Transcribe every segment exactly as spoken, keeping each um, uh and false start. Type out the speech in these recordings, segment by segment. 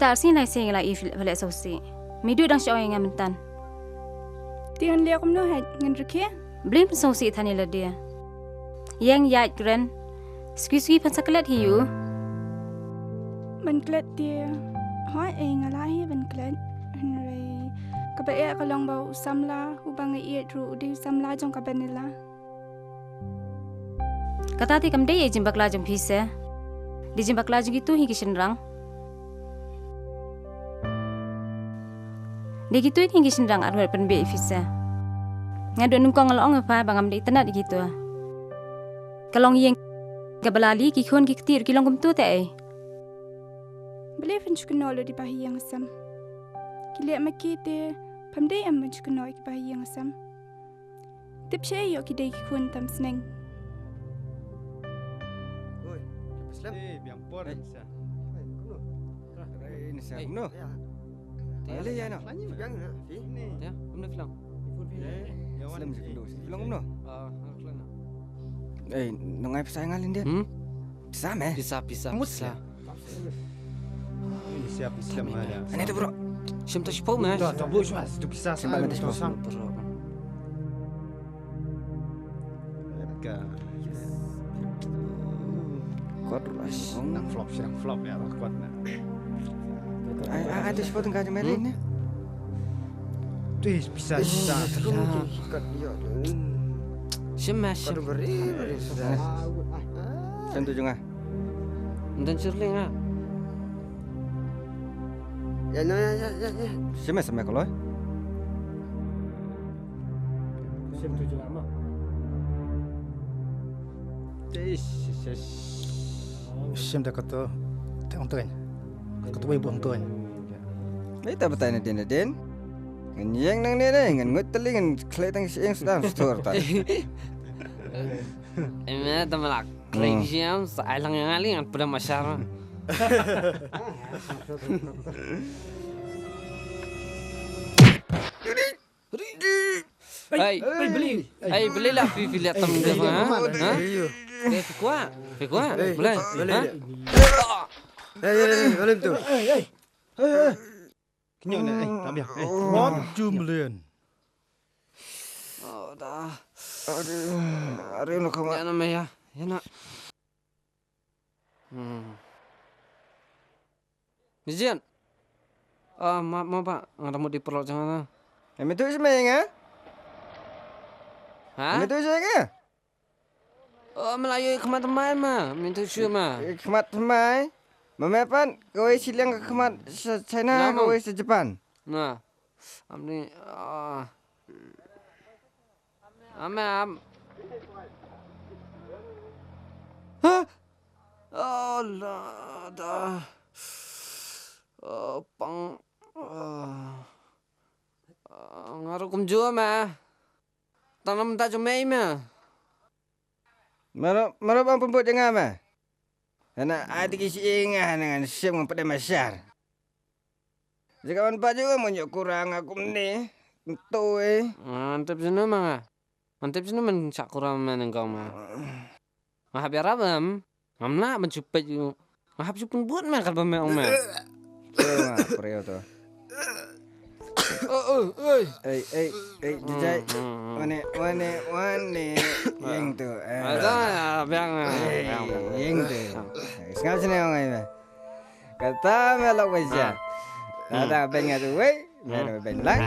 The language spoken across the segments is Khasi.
Te arsien lai sien la i phi leh sngewsih. Me duh dang shu ong ïa nga myntan. Te ngan leh kumno heh, ngan rkhie? Balei phin sngewsih than ïa lade? Ïeng ïaid kren. Suki suki phin sa klet hi ïa u. Ban klet te. Hooid, eh, nga lah hi ban klet. Hynrei kaba eh ka long ba u samla uba nga ïeit ruh u dei u samla jong ka Vanilla. Kata te kam dei ïa i jingbakla jong phi se. Dei jingbakla jong kito hi ki shynrang. Dei kito hi ki shynrang ar wat pynbeit ïa phi se. Nga duh nyngkong nga la ong ïa pha ba ngam dei itynnad ïa kito. Ka long ïing kaba la lih, ki khun ki kti ruh ki long kumto te ei. Balei phin shu kynnoh lut ïa i Bahaïing Hasem? Ki leh ma ki te phim dei em ban shu kynnoh ïa i Bahaïing Hasem. Tip shaei ïoh ki dei ki khun tam sneng. Oi, ki paslem. Eh, biang por. Ei. Sa. Ei, kumno? Ei, ni sa kumno? Ya. Ei, le ya no. Biang na, fi? Ya, kumno film? Eh, ya wan. Film si kumno? Film kumno? Ah, ah, film na. Ei, nang ai pisa ngal India. Hmm? Pisa me? Pisa, pisa, pisa. Ini siap, siap mana? Ani tu, bro. Sim tu sipau me. Tu, tu, bro, siap, tu pisa. Sim mana tu sipau? Ka. Kuat, bro. Nang flop, sih, nang flop ya, kuat na. Ai, ai, ai, tu sipau tengah je melin ni. Tu pisa, pisa. Sim me, sim. Sim tu jong nga. Ynda shirling ha. Ya, no, ya, ya, ya, ya. Shim me, shim me, koloi. Shim tu jong ama. Shim da kato, te ong tuan. Kato bai buang tuan. Bai ta batai na din, na din. Ngan ïeng nang ne ne, ngan ngut tali, ngan khlei tang shi ïeng sdang stor ta. Em, eh, ta malak. Khlei ki siam, sa ai lang ïa nga li ngan pdem ashar. Hey, hey, beli. Hey, beli lah, pi, pi lihat tem dia, ha? Ha? Eh, phi kwah? Phi kwah? Boleh? Ha? Eh, eh, eh, boleh tu. Kynnoh ne, eh, tak biar, eh. Wat jumlen. Oh, dah. Aduh, aduh, nak kawan. Ya, nama ya. Ya, nak. Hmm. Ni Jian. Ah, ma, ma, ba, nga da mut di paralok jong nga. Eh, me tu ismai nga? Ha? Me tu ismai nga? Oh, Melayu khmat thymmai ma, me tu shu ma. Eh, khmat thymmai. Ma me pat, kawei shiliang ka khmat sha China, kawei sha Japan. Na. Am ni, ah. Am, am. Ha? Oh, la, da. Oh, pang. Oh. Oh, nga ruh kumjuh ma. Tang na mynta jong me ma. Maro, maro bang pynbud jong nga ma. Hana ai dei ki shi nga hana ngan shim ngan pdem ashar. Jaka ban ba ju mo nyok kurang aku mne. Ntoi. Mantep jenu ma nga. Mantep jenu men sak kurang men engkau ma. Nga hap ïarap em. Ngam lah ban shu peit u. Nga hap shu pynbud me kat ba me ong me. Nga preo to. Oh, oh, oi. Ei, ei, ei, jijai. Wane, wane, wane. Yang tu. Ada biang. Yang tu. Sngap sini ong ai me. Kata me lok bai sha. Kata beng atu wei. Mer ba ben lang.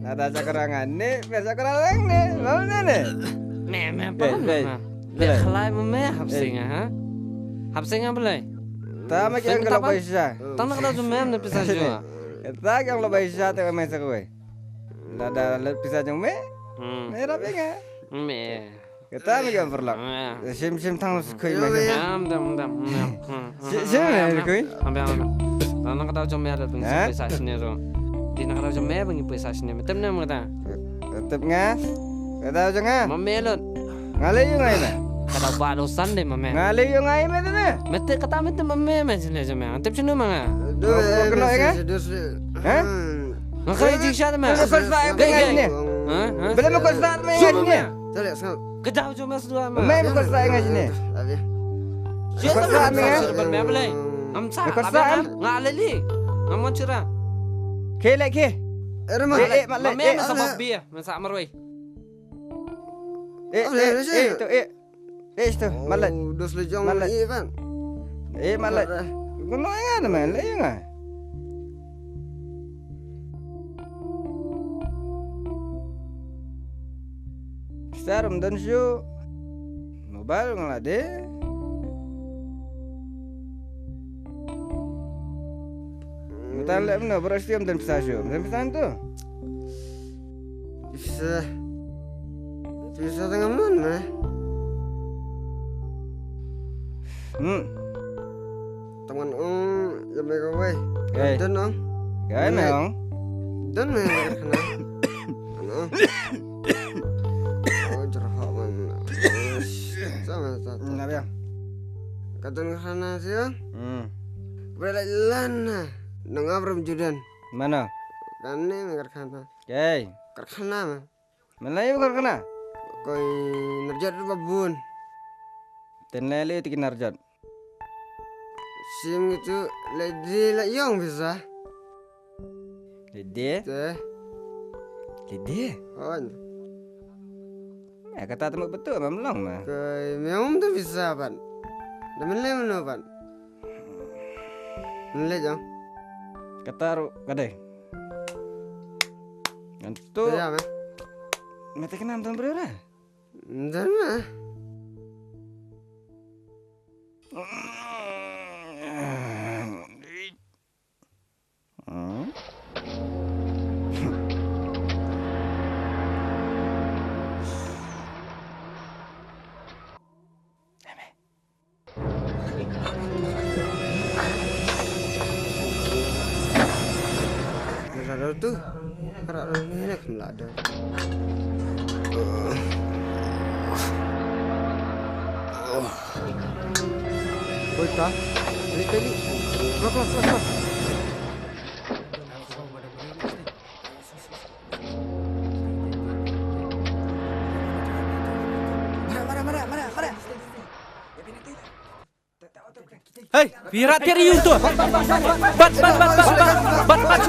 Lada sa kara ngan ne, mer sa kara lang ne. Mam ne ne. Me me pa me. Be khlai ma me hap singa ha. Hap singa belai. Ta ma ki ang kala bai sha. Tang na kala jum me ne pisa jua. Ta ki ang la bai sha te me sa kawai. Lada la pisa jong me. Me ra benga. Me. Kata me jam perlak. Sim sim thang skui me. Dam dam dam. Sim sim skui. Ambe ambe. Nang kata jom me ada pengisi pesa sini ro. Di nang kata jom me pengi pesa sini. Tem nem kata. Tep nga. Kata jom nga. Mame lut. Ngalai yung ai me. Kata ba do san de mame. Ngalai yung ai me tu ne. Mete kata mete mame me sini jom me. Tep sini manga. Kena ya. Ha? Ngakai jisha me. Kau sa me. Ha? Bela me kau sa me. Kedah ujung mas dua ma. Me me kau sa ngai sini. Kau sa me. Serban me belai. Am sa, Ka la sa, biang am. Nga leli. Nga mon chira. Ke le ke. Eh, Rama. Eh, eh, mat le, Mame eh. Masa bab bia, masa marwei. Eh, Am le, eh, le, eh, le. Tu, eh. Eh, tu, mat le. Oh, dos le jong Mat le. le, eh, Pan. Eh, mat le. Mat le. Kono nga na man le nga. Star um don shu. Mobile nga la de. Matan le mno, bro, stiam dan pisa shu. Dan pisa tu. Pisa. Pisa tengah mon meh. Hmm. Teman ong, ya mega wei. Hey. Dan ong. Ya, Mana? Ong. Dan meh, kena. Ano? Oh, jerhok man. Sama satu. Hmm, apa ya? Kadang khana sih ya. Hmm. Bela lana. Nang abram judan. Mana? Kane me karkhana. Kei. Karkhana ma. Mana ya karkhana? Koi narjat babun. Ten le le tikin narjat. Sim gitu le di la yong bisa. Lidi? Te. Lidi? On. Ya, kata temu betul, memang ma. Ke, memang tu bisa, Pan. Dah menle meno, Pan. Menle jang. Kata ru, kadai. Ngantuk. Ya, meh. Mete kenam tuan berera? Dah, meh. Hmm? Rara tu, rara ni nak melada. Oi, ta. Balik, balik. Keluar, keluar, keluar, keluar. Mara, mara, mara, mara, mara. Hei, pirat tiar yu tu. Bat, bat, bat, bat, bat, bat, bat, bat, bat, bat, bat, bat.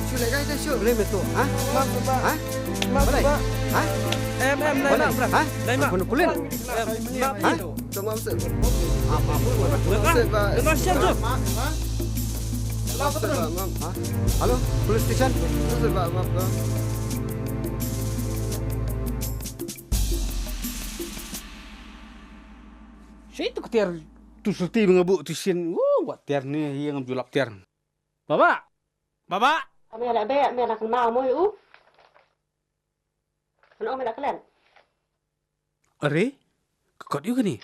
Shu le gai te shu. Boleh betul, ha? Ha? Boleh? Ha? Em, em, nai mak, bra. Ha? Nai mak. Boleh kulit? Em, mak. Ha? Tama se. Apa pun. Dengar, dengar siap tu. Ha? Halo, police station. Maaf, maaf, bro. Shi tu ketiar tu serti mengabuk tu sien. Wuh, wat tiar ni, iya ngam julap tiar. Baba! Baba! Kami ada bek, kami ada kenal moi u. Kena ong kami ada kelen. Are? Kekot yu kani?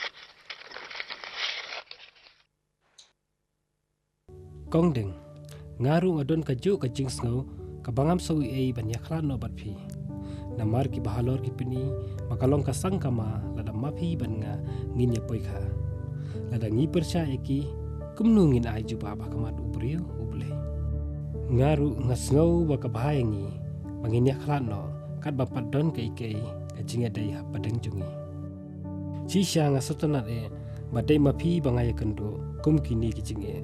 Kong Ding, nga ruh nga don kajuh ka jingsngew kaba ngam sngew ei ban ïakhlad noh bad phi. Namar kiba halor ki pyni ba ka long ka sang kama lada ma phi bad nga ngin ïa poi kha. Lada ngi pyrshah ïa ki, kumno ngin ai jubab ha khmat u briew u Blei? Nga ruh nga sngew ba ka bha ïa ngi ba ngin ïakhlad noh katba pat don kaei kaei ka jingïadei hapdeng jong ngi. Shisha nga sngewtynnat eh ba dei ma phi ba nga ïakynduh kum kine ki jingeh.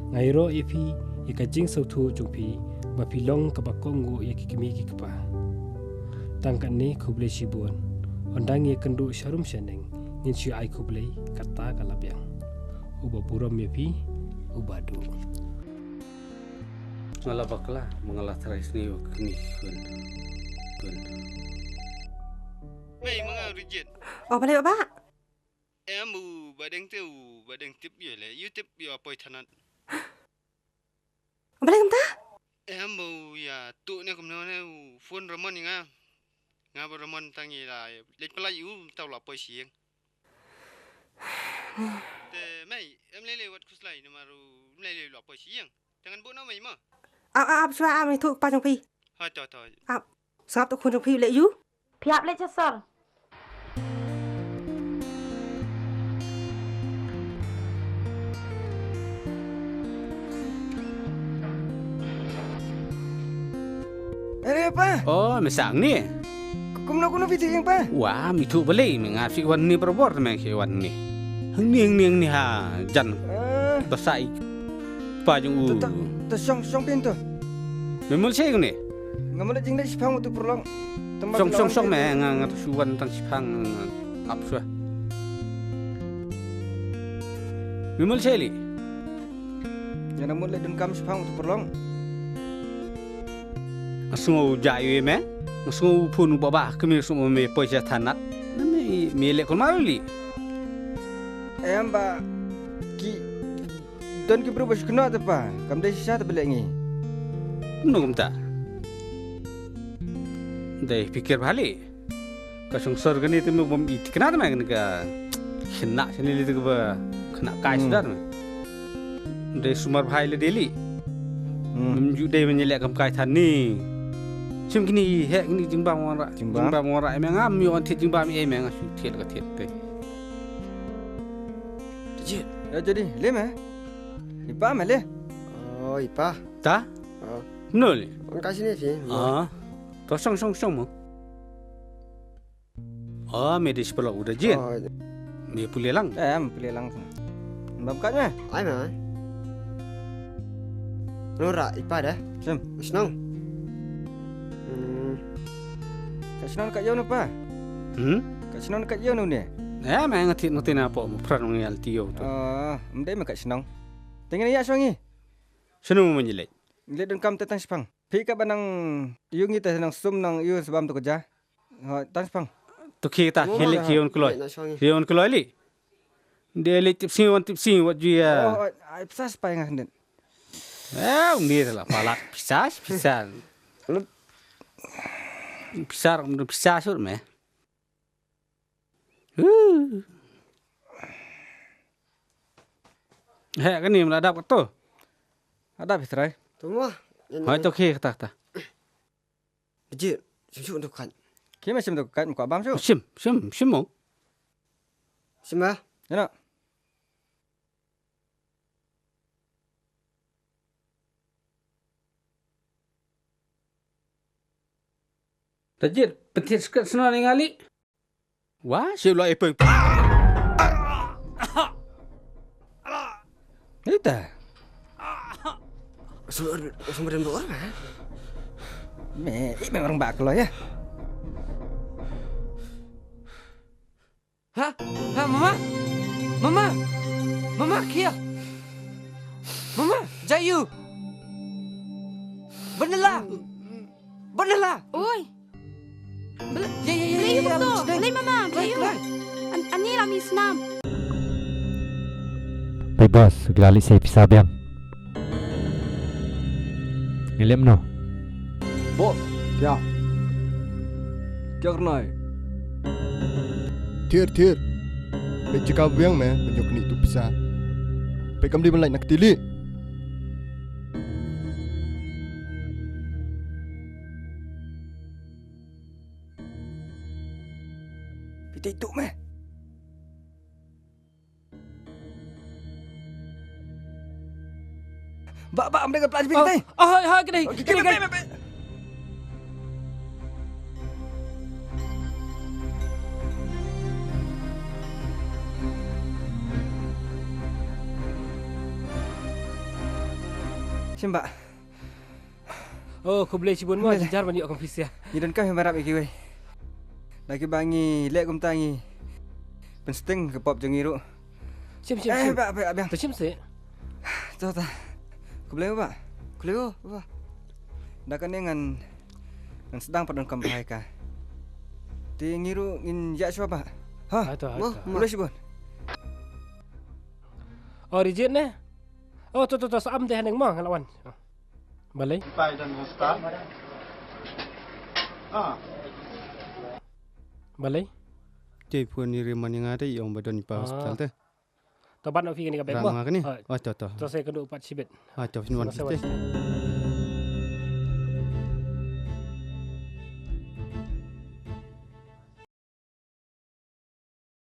Nga ïaroh ïa phi ïa ka jingsngewthuh jong phi ba phi long kaba kohnguh ïa ki kmie ki kpa. Tang katne khublei shibun. Ynda ngi ïakynduh sharum shaneng ngin shu ai khublei kata ka la biang. Uba burom ïa phi, uba duh. Nga la bakla, ma nga la trai sniew kmie khun. Khun. Mei, ma nga Rijit. Oh, balei, Bah? Em, u Badeng te, u Badeng tip ïa le, ïa u tip ïa u Apoi Thanat. Balei kumta? Em, u ïa tu ne kumno ne, u phone Ramon ïa nga. Nga ba Ramon tang ïa la leit pynlait ïa u, tau la poi sha ïing. Te mei, em lei lei wat khuslai namar u, em lei lei la poi sha ïing. Te ngan buh noh mei mo. Ap, ap, ap, shuwa, ap, mei, thuh kpa jong phi. Ha, to, to. Ap, sngap tu khun jong phi u leh ïu. Phi ap leit sha sor. Are pa? Oh, me sang ni. Kumno kumno phi thiah ïing pa? Wa, mi thuh balei me, nga phi wan ne barabor me, phi wan ne. Hangne hangne hangne ha jan. Eh. Ba sa i pa jong u. Ta, ta, ta shong shong phin to. Me mul shei ne? Nga mul jingleh shiphang utu pyrlong. Shong shong shong me, nga nga tu shu wan tang shiphang ap shuwa. Me mul shei li? Nga nang mut leh donkam shiphang utu pyrlong. Nga sngew ja ïa me. Nga sngew phone ba ba kmie sngew me poi sha thanat. Na me me leh kulmar li. Em ba ki don ki bru ba shkno te pa. Kam dei shisha te ba leh ngi. Kumno kumta? Dei pikir bha li. Ka song sor kane te me bom i tikna te me kane ka khynnah shane li te ka ba khynnah kai sudar me. Dei sumar bhai le dei li. Hmm. Mem ju dei me nyelek kam kai than ni. Shim kini he kini jingbam wanrah. Jingbam? Jingbam wanrah me ngam yu on thied jingbam e me nga shu thied ka thied te. Tijit. Ya jadi le me. Ipa me le. Oh, ipa. Ta? Oh. No le. On ka sini sih. Ah. To shong shong shong mo. Oh, me dei shi paralok u Dajin. Oh, iya. Me pule lang. Eh, em pule lang. Bam kat me. Ai me. Nora ipa deh. Sim. Shnong. Hmm. Ka shnong ka ïew na pa. Hmm? Ka shnong ka ïew na ne. Eh, me nga thied na tina po mo pran ngi al tio to. Oh, em dei me ka shnong. Tengin ya shongi. Shano mo nyelek. Leh donkam te tang shipang. Phi ka ba nang ïu ngi te nang sum nang ïu sbam tu ka ja. Ho, tang shipang. Tu khi ta, mo he ma leh ra khi ha, on kloi. Leh na shong ngi. Khi on kloi li. De leh tip sing, wan tip sing, wat ju ya. Oh, oh, ai, pisa spai nga nden. Eh, uni la palat, pisa, pisa. Pisa, pisa sur me. Huh. He, kani mla dap ka tu. Adap hi trai. Tu mo. Hoi tu khi kata kata. Ji, shim shim tu kan. Khi ma shim tu kan, ko abam shu. Shim, shim, shim mo. Shim ah. Yana. Tajir, petir sket sno ni ngali. Wa, si lo ipeng. Ita. Sumber, sumber dua orang, ha? Me, i me orang bak lo ya. Ha? Ha, mama? Mama? Mama, kia. Mama, Jayu. Benela. Benela. Oi. Bel-, ya, ya, ya, ya, ya, ya, mama, Jayu. An-, ani la mi snam. Pai bos, glali sei pisa biang. Ngi lem no. Boss, kya? Kya karna hai? Thir, thir. Peit jaka biang me, ban ïoh knieh tu pisa. Peit kam dei ban lait na ka tili. Peit tu me. Ba, ba, am dei ka pla jipin tai. Oh, oh, oh, kene, kene, kene. Shim ba. Oh, khublei shibun mo, jynjar ban ïoh kam pisa. Ngi donkam hi ban rap ïa kiwei. Da kiba ngi leh kumta ngi pynsting ka pop jong ngi ruh. Shim, shim, eh, shim. Ba, ba, biang. To shim se. To ta. Khublei ba. Khublei ba. Da kane ngan, ngan sdang pat donkam bha ïa ka. Te ngi ruh ngin ïa shuwa ba. Ha. Ha to, ha to. Khublei shibun. Oh, Rijit ne? Oh, to, to, to, sa am te haneng mo, nga la wan. Balei? Pai dan hospital. Ah. Balei? Te phone ni riman nga te ïong ba don pa hospital te. To ban ofi kani ka bag mo. Rang ma kani? Oh, to, to. To sa ka du pat shibit. Ah, to, phin wan te.